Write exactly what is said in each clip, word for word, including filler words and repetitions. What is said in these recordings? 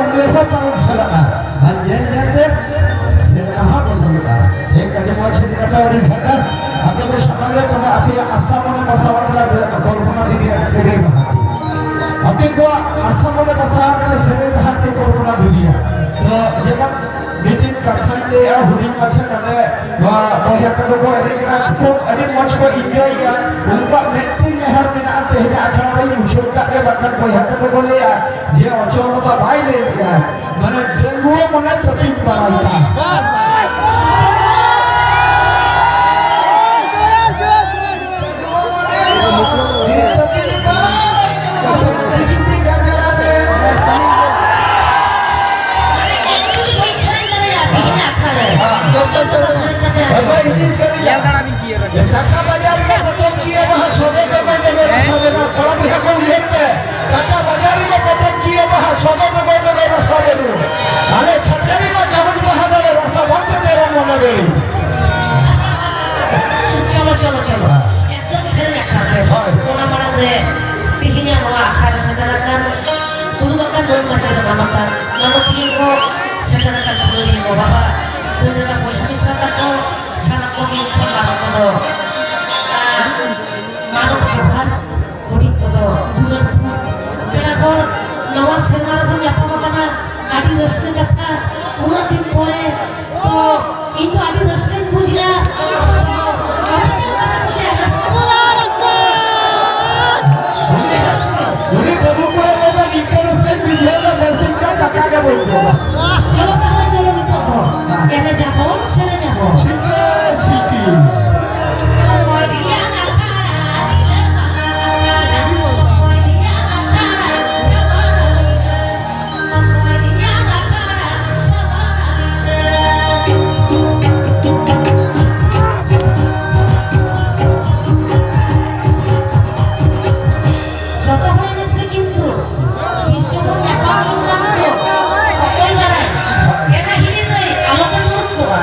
ᱩᱢᱮᱨ ᱦᱚᱸ ᱯᱟᱨᱚᱢ ᱪᱟᱞᱟᱜᱼᱟ᱾ ᱟᱨ ᱧᱮᱞ ᱧᱮᱞ ᱛᱮ ᱥᱮᱨᱢᱟ ᱦᱚᱸ ᱵᱚᱫᱚᱞᱚᱜᱼᱟ᱾ ᱦᱮᱸ, ᱟᱹᱰᱤ ᱢᱚᱡᱽ, ᱟᱹᱰᱤ ᱱᱟᱯᱟᱭ, ᱟᱹᱰᱤ ᱡᱷᱟᱠᱟᱥ᱾ ᱟᱯᱮ ᱠᱚ ᱥᱟᱢᱟᱝ ᱨᱮ ᱛᱚᱵᱮ ᱟᱯᱮᱭᱟᱜ ᱟᱥᱟ ᱢᱚᱱᱮ ᱵᱟᱥᱟᱣ ᱟᱠᱟᱱᱟ, ᱠᱚᱞᱯᱚᱱᱟ ᱫᱤᱫᱤᱭᱟᱜ ᱥᱮᱨᱮᱧ ᱨᱟᱦᱟ ᱛᱮ᱾ ᱟᱯᱮ ᱠᱚᱣᱟᱜ ᱟᱥᱟ ᱢᱚᱱᱮ ᱵᱟᱥᱟᱣ ᱟᱠᱟᱱᱟ ᱥᱮᱨᱮᱧ ᱨᱟᱦᱟ ᱛᱮ ᱠᱚᱞᱯᱚᱱᱟ ᱫᱤᱫᱤᱭᱟᱜ᱾ ᱛᱚ, ᱡᱮᱢᱚᱱ ᱢᱤᱫᱴᱤᱡ ᱠᱟᱛᱷᱟᱧ ᱞᱟᱹᱭᱟ, ᱦᱩᱰᱤᱧ ᱢᱟᱪᱷᱟ ᱱᱚᱰᱮ ᱱᱚᱣᱟ ᱵᱚᱭᱦᱟ ᱛᱟᱠᱚ ᱠᱚ ᱮᱱᱮᱡ ᱠᱟᱱᱟ, ᱠᱷᱩᱵ ᱟᱹᱰᱤ ᱢᱚᱡᱽ ᱠᱚ enjoy ᱮᱫᱟ᱾ ᱩᱱᱠᱩᱣᱟᱜ ᱢᱤᱫᱴᱤᱡ ᱱᱮᱦᱚᱨ ᱢᱮᱱᱟᱜᱼᱟ, ᱛᱮᱦᱮᱧᱟᱜ ᱟᱠᱷᱲᱟ ᱨᱮᱧ ᱢᱩᱪᱟᱹᱫ ᱠᱟᱜ ᱜᱮ, ᱵᱟᱠᱷᱟᱱ ᱵᱚᱭᱦᱟ ᱛᱟᱠᱚ ᱠᱚ ᱞᱟᱹᱭᱟ ᱡᱮ ᱚᱪᱚᱞ ᱫᱚ ᱵᱟᱭ ᱞᱟᱹᱭ ᱞᱮᱫᱼᱟ, ᱢᱟᱱᱮ ᱰᱟᱺᱜᱩᱣᱟᱹ ᱢᱚᱱᱮ ᱛᱟᱹᱯᱤᱧ ᱵᱟᱲᱟᱭ ᱠᱟᱱ᱾ ᱢᱟᱱᱮ ᱤᱧ ᱡᱩᱫᱤ ᱵᱟᱹᱧ ᱥᱮᱨᱮᱧ ᱫᱟᱲᱮᱭᱟᱜᱼᱟ ᱛᱮᱦᱮᱧ ᱟᱠᱷᱲᱟ ᱨᱮ, ᱚᱪᱚᱞ ᱫᱚ ᱥᱮᱨᱮᱧ ᱠᱟᱛᱮ ᱟᱫᱚ ᱤᱧᱤᱧ ᱥᱮᱨᱮᱧᱟ᱾ ᱴᱟᱴᱟ ᱵᱟᱡᱟᱨ ᱨᱮ ᱯᱚᱴᱚᱢ ᱠᱤᱭᱟᱹ ᱵᱟᱦᱟ ᱥᱚᱫᱚᱨ ᱫᱚ ᱵᱟᱭ ᱫᱚᱵᱮ ᱨᱟᱥᱟ ᱵᱮᱱᱟᱣ᱾ ᱠᱚᱲᱟ ᱵᱚᱭᱦᱟ ᱠᱚ ᱩᱭᱦᱟᱹᱨ ᱯᱮ, ᱴᱟᱴᱟ ᱵᱟᱡᱟᱨ ᱨᱮ ᱯᱚᱴᱚᱢ ᱠᱤᱭᱟᱹ ᱵᱟᱦᱟ ᱥᱚᱫᱚᱨ ᱫᱚ ᱵᱟᱭ ᱫᱚᱵᱮ ᱨᱟᱥᱟ ᱵᱮᱱᱟᱣ᱾ ᱟᱞᱮ ᱪᱷᱟᱴᱠᱟᱨᱤ ᱢᱟ ᱡᱟᱢᱩᱱ ᱵᱟᱦᱟ ᱫᱟᱨᱮ ᱨᱟᱥᱟ ᱵᱟᱝ ᱛᱮ ᱛᱮᱨᱚ ᱢᱚᱱᱮ ᱵᱮᱨᱤ᱾ ᱪᱚᱞᱚ, ᱪᱚᱞᱚ, ᱪᱚᱞᱚ᱾ ᱮᱠᱫᱚᱢ ᱥᱮᱨᱮᱧ ᱟᱠᱷᱲᱟ ᱥᱮ᱾ ᱦᱳᱭ᱾ ᱚᱱᱟ ᱢᱟᱲᱟᱝ ᱨᱮ ᱛᱮᱦᱮᱧᱟᱜ ᱱᱚᱣᱟ ᱟᱠᱷᱲᱟ ᱨᱮ ᱥᱮᱴᱮᱨ ᱟᱠᱟᱱ ᱫᱩᱲᱩᱵ ᱟᱠᱟᱱ ᱢᱟᱹᱱ ᱢᱟᱹᱡᱷᱤ ᱵᱟᱵᱟ ᱛᱟᱠᱚ, ᱢᱟᱱᱚᱛᱤᱭᱟᱹ ᱠᱚ, ᱥᱮᱴᱮᱨ ᱟᱠᱟᱱ ᱯᱩᱨᱟᱹᱭᱟᱹ ᱠᱚ ᱵᱟᱵᱟ, ᱫᱟᱹᱭ ᱫᱟᱫᱟ ᱵᱚᱭᱦᱟ ᱢᱤᱥᱨᱟ ᱛᱟᱠᱚ, ᱥᱟᱱᱟᱢ ᱠᱚᱜᱮ ᱤᱧ ᱠᱷᱚᱱ ᱢᱟᱨᱟᱝ ᱠᱚᱫᱚ, ᱟᱨ ᱢᱟᱱᱚᱛ ᱡᱚᱦᱟᱨ, ᱦᱩᱰᱤᱧ ᱠᱚᱫᱚ ᱫᱩᱞᱟᱹᱲ ᱫᱩᱞᱟᱹᱲ᱾ ᱯᱮᱲᱟ ᱦᱚᱲ, ᱱᱟᱣᱟ ᱥᱮᱨᱢᱟ ᱨᱮᱵᱚᱱ ᱧᱟᱯᱟᱢ ᱟᱠᱟᱱᱟ, ᱟᱹᱰᱤ ᱨᱟᱹᱥᱠᱟᱹ ᱠᱟᱛᱷᱟ, ᱩᱱᱟᱹᱜ ᱫᱤᱱ ᱯᱚᱨᱮ᱾ ᱛᱚ, ᱤᱧ ᱫᱚ ᱟᱹᱰᱤ ᱨᱟᱹᱥᱠᱟᱹᱧ ᱵᱩᱡᱷᱟᱹᱣᱟ᱾ ᱛᱚ, ᱟᱯᱮ ᱪᱮᱫ ᱞᱮᱠᱟ ᱯᱮ ᱵᱩᱡᱷᱟᱹᱣᱟ? ᱨᱟᱹᱥᱠᱟᱹ ᱥᱮ ᱵᱟᱝ? ᱨᱟᱹᱥᱠᱟᱹ᱾ ᱩᱱᱤ ᱵᱟᱹᱵᱩ ᱠᱚᱲᱟ ᱞᱟᱹᱭ ᱫᱟ, "ᱱᱤᱝᱠᱟᱹ ᱨᱟᱹᱥᱠᱟᱹᱧ ᱵᱩᱡᱷᱟᱹᱣ ᱫᱟ, ᱵᱟᱹᱥᱤᱧ ᱠᱟᱱ ᱫᱟᱠᱟ ᱜᱮ ᱵᱟᱹᱧ ᱡᱚᱢᱟ᱾" ᱪᱚᱞᱚ ᱛᱟᱦᱞᱮ, ᱪᱚᱞᱚ ᱱᱤᱛᱚᱜ ᱫᱚ ᱮᱱᱮᱡ ᱟᱵᱚᱱ, ᱥᱮᱨᱮᱧ ᱟᱵᱚᱱ᱾ ᱪᱷᱤᱠᱟᱹ ᱪᱷᱤᱠᱤ᱾ ᱚᱠᱚᱭ ᱨᱮᱭᱟᱜ ᱠᱟᱛᱷᱟ ᱨᱮ ᱟᱹᱰᱤ ᱞᱮ ᱵᱟᱦᱟ ᱟᱠᱟᱱᱟ, ᱚᱠᱚᱭ ᱨᱮᱭᱟᱜ ᱠᱟᱛᱷᱟ ᱨᱮ ᱪᱟᱵᱟ ᱟᱠᱟᱱᱟ, ᱚᱠᱚᱭ ᱨᱮᱭᱟᱜ ᱠᱟᱛᱷᱟ ᱨᱮ ᱪᱟᱵᱟ ᱟᱠᱟᱱᱟ᱾ ᱡᱚᱛᱚ ᱦᱚᱲ ᱨᱟᱹᱥᱠᱟᱹ ᱠᱤᱱᱛᱩ ᱛᱤᱥ ᱪᱚᱵᱚᱱ ᱧᱟᱯᱟᱢ ᱪᱚ ᱵᱟᱝ ᱪᱚ, ᱚᱠᱚᱭ ᱵᱟᱲᱟᱭ? ᱮᱱᱟ ᱦᱤᱞᱤ ᱫᱟᱹᱭ, ᱟᱞᱚᱯᱮ ᱫᱩᱲᱩᱵ ᱠᱚᱜᱼᱟ᱾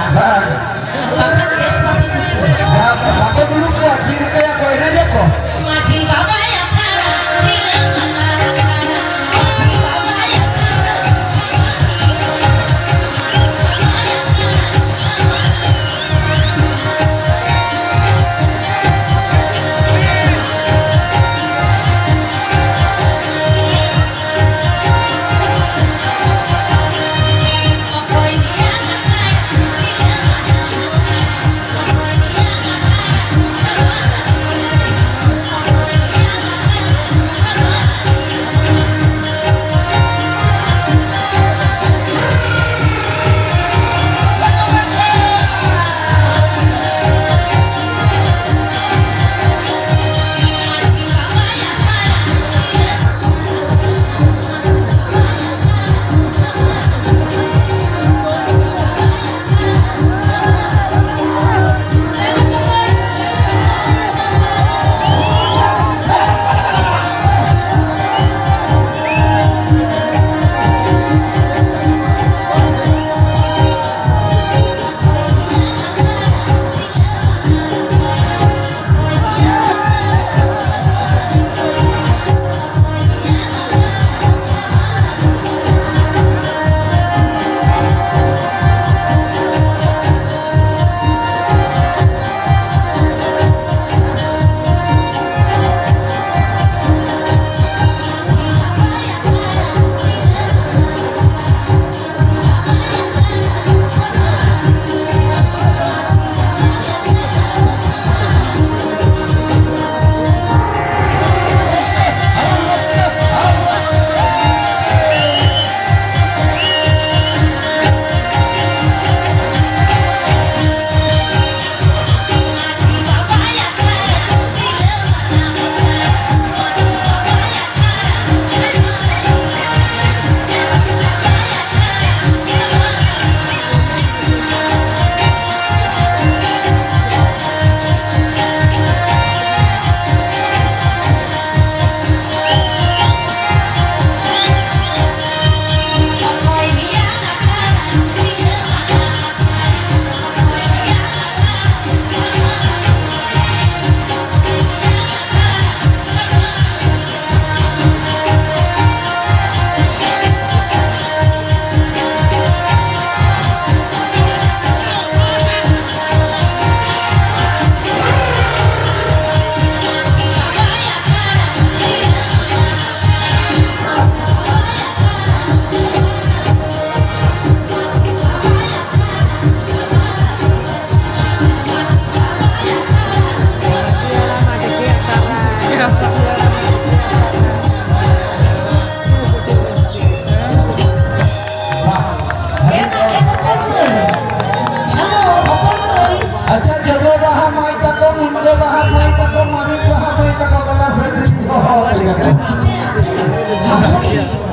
ᱟᱪᱪᱷᱟ, ᱡᱚᱡᱚ ᱵᱟᱦᱟ ᱢᱟᱹᱭ ᱛᱟᱠᱚ, ᱢᱩᱱᱜᱟᱹ ᱵᱟᱦᱟ ᱢᱟᱹᱭ ᱛᱟᱠᱚ, ᱢᱟᱹᱨᱤᱪ ᱵᱟᱦᱟ ᱢᱟᱹᱭ ᱛᱟᱠᱚ, ᱫᱮᱞᱟ ᱥᱮ ᱫᱤᱫᱤ ᱠᱚ ᱦᱚᱦᱚ ᱟᱯᱮ ᱠᱟᱱᱟ᱾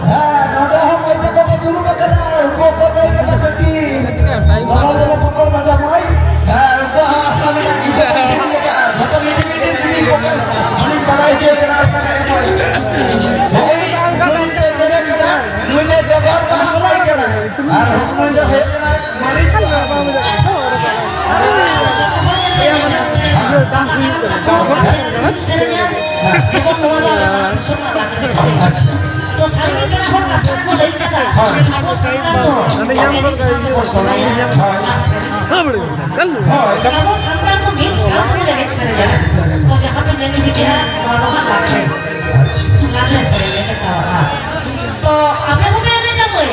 ᱦᱮᱸ, ᱱᱚᱰᱮ ᱦᱚᱸ ᱢᱟᱹᱭ ᱛᱟᱠᱚ ᱠᱚ ᱫᱩᱲᱩᱵ ᱟᱠᱟᱱᱟ, ᱩᱱᱠᱩ ᱠᱚ ᱞᱟᱹᱭ ᱠᱟᱫᱟ ᱠᱟᱹᱴᱤᱡ ᱢᱚᱱᱚ ᱫᱚᱞᱚ ᱯᱚᱠᱚᱲ ᱢᱟᱡᱟ ᱢᱟᱹᱭ᱾ ᱦᱮᱸ, ᱩᱱᱠᱩᱣᱟᱜ ᱦᱚᱸ ᱟᱥᱟ ᱢᱮᱱᱟᱜᱼᱟ, ᱜᱤᱫᱽᱨᱟᱹ ᱠᱚ ᱦᱤᱲᱤᱧ ᱟᱠᱟᱫᱼᱟ, ᱡᱷᱚᱛᱚ ᱢᱤᱫᱴᱤᱡ ᱢᱤᱫᱴᱤᱡ ᱫᱤᱫᱤ ᱯᱚᱠᱚᱲ ᱟᱹᱞᱤᱧ ᱵᱟᱲᱟᱭ ᱦᱚᱪᱚᱭ ᱠᱟᱱᱟ, ᱚᱠᱟᱴᱟᱜ ᱮ ᱢᱟᱹᱭ᱾ ᱦᱳᱭ, ᱱᱩᱭ ᱯᱮ ᱧᱮᱞᱮ ᱠᱟᱱᱟ, ᱱᱩᱭ ᱫᱚ ᱵᱮᱜᱚᱨ ᱵᱟᱦᱟ ᱢᱟᱹᱭ ᱠᱟᱱᱟᱭ᱾ ᱟᱨ ᱦᱚᱸᱜᱼᱚᱭ ᱫᱚ ᱦᱩᱭᱩᱜ ᱠᱟᱱᱟ ᱢᱟᱹᱨᱤᱪ ᱵᱟᱦᱟ᱾ ᱡᱮᱢᱚᱱ ᱱᱚᱣᱟ ᱫᱚ ᱟᱞᱮ ᱢᱟᱱ ᱫᱤᱥᱚᱢ ᱨᱮᱱᱟᱜ ᱞᱟᱜᱽᱲᱮ ᱥᱮᱨᱮᱧ᱾ ᱟᱪᱪᱷᱟ᱾ ᱛᱚ ᱥᱟᱹᱨᱤ ᱜᱮ ᱯᱮᱲᱟ ᱦᱚᱲ ᱠᱟᱛᱷᱟ ᱨᱮᱠᱚ ᱞᱟᱹᱭ ᱠᱟᱫᱟ, ᱦᱳᱭ᱾ ᱟᱵᱚ ᱥᱟᱱᱛᱟᱲ ᱫᱚ ᱮᱱᱮᱡ ᱥᱟᱶ ᱛᱮᱵᱚᱱ ᱵᱟᱲᱟᱭᱟ ᱟᱨ ᱥᱮᱨᱮᱧ ᱥᱟᱶ ᱛᱮᱵᱚᱱ ᱵᱟᱲᱟᱭᱟ᱾ ᱦᱳᱭ᱾ ᱟᱵᱚ ᱥᱟᱱᱛᱟᱲ ᱫᱚ ᱢᱤᱫ ᱥᱟᱶ ᱛᱮᱵᱚᱱ ᱮᱱᱮᱡ ᱥᱮᱨᱮᱧᱟ᱾ ᱮᱱᱮᱡ ᱥᱮᱨᱮᱧ᱾ ᱛᱚ ᱡᱟᱦᱟᱸ ᱯᱮ ᱧᱮᱞ ᱤᱫᱤ ᱠᱮᱜᱼᱟ, ᱱᱚᱣᱟ ᱫᱚ ᱦᱟᱸᱜ ᱞᱟᱜᱽᱲᱮ᱾ ᱟᱪᱪᱷᱟ᱾ ᱞᱟᱜᱽᱲᱮ ᱥᱮᱨᱮᱧ ᱞᱮ ᱢᱮᱛᱟᱣᱟᱜᱼᱟ᱾ ᱛᱚ ᱟᱯᱮ ᱦᱚᱸᱯᱮ ᱮᱱᱮᱡᱟ ᱢᱟᱹᱭ?